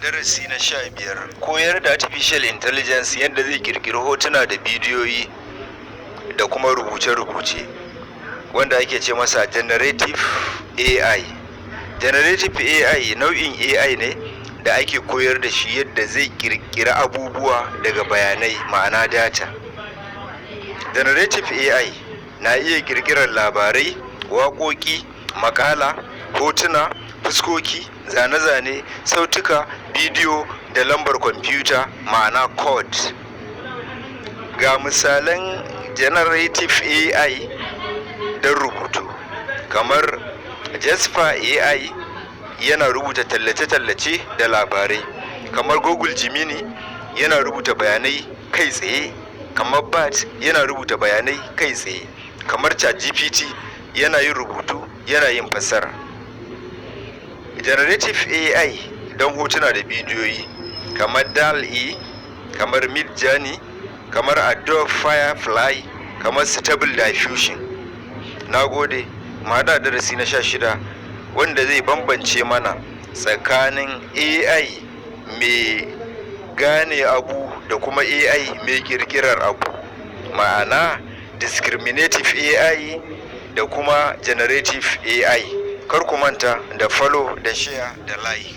Darasi na 15: Koyar da Artificial Intelligence yadda zai kirkiri hotuna da bidiyoyi da kuma rubuce-rubuce, wanda ake ce masa Generative AI. Generative AI nau'in AI ne da ake koyar da shi yadda zai kirkiri abubuwa daga bayanai, ma'ana data. Generative AI na iya kirkirar labarai, waƙoƙi, maƙala, hotuna, fuskoki, zane-zane, sautuka, bidiyo da lambar kwamfuta, ma'ana code. Ga misalan Generative AI don rubutu, kamar Jasper AI, yana rubuta tallace-tallace da labarai; kamar Google Gemini, yana rubuta bayanai kai tsaye; kamar Bard, yana rubuta bayanai kai tsaye; kamar ChatGPT, yana yin rubutu, yana yin fassara. Generative AI don hotuna da bidiyoyi, kamar DALL-E, kamar Midjourney, kamar Adobe Firefly, kamar Stable Diffusion. Na gode, mu haɗu a darasi na 16, wanda zai bambance mana tsakanin AI mai gane abu da kuma AI mai ƙirƙirar abu, ma'ana discriminative AI da kuma generative AI. Kar ku manta da follow da share da like.